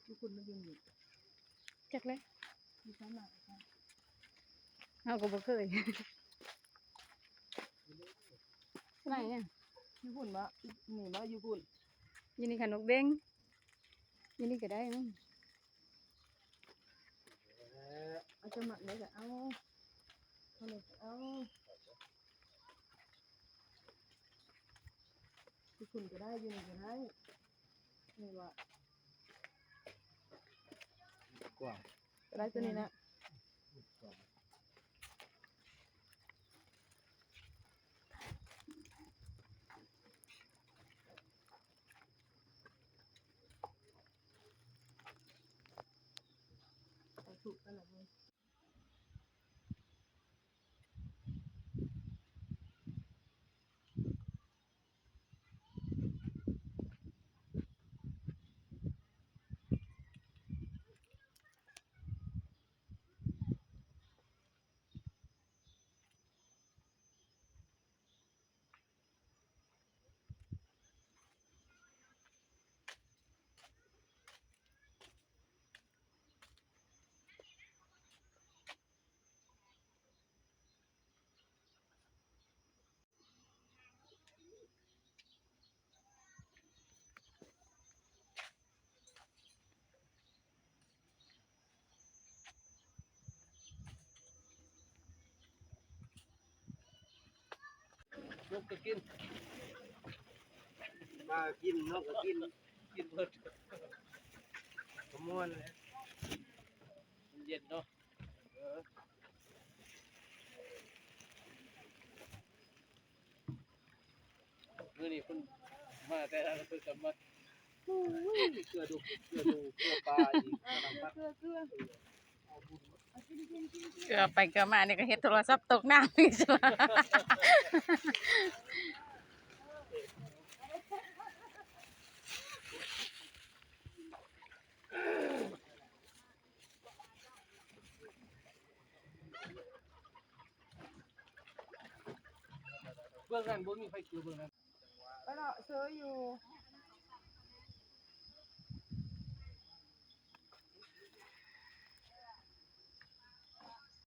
ຢູ່ພຸ້ນມັນຢູ່ນີ້ ຈັກແຫຼະ ຢູ່ໃສມາ ເຮົາກໍບໍ່ເຄີຍ ໄດ້ຫຍັງ ຢູ່ພຸ້ນບໍ່ ນີ້ບໍ່ ຢູ່ພຸ້ນ ຢູ່ນີ້ຂະໜົກເບັງ ຢູ່ນີ້ກໍໄດ້ນະ ເອົາ ຈະມັກໄດ້ກໍເອົາ ເອົາເລີຍ ເອົາ. ຢູ່ພຸ້ນກໍໄດ້ ຢູ່ນີ້ກໍໄດ້ ນີ້ວ່າ ກວ້າງ ກໍໄດ້ຕົວນີ້ນະ ກວ້າງ ໄປຖືກກັນລະເວີຍ. ນົກກໍກິນ ປາກິນ ນົກກໍກິນ ກິນເບິດ ກໍມ່ວນແຫຼະ ມັນເຢັນເນາະ. ເອີ ມື້ນີ້ເພິ່ນມາແຕ່ລະເພິ່ນກໍມາ ໂອ້ຍ ເກືອດູ ເກືອດູ ເກືອປາອີກ ເກືອ ເກືອ ເກືອ ເກືອໄປເກືອມານີ້ກໍເຮັດໂທລະສັບຕົກນ້ຳອີກ. ເບື້ອງນັ້ນບໍ່ມີໃຜເກີດເບື້ອງນັ້ນ ໄປເລາະເຊີຢູ່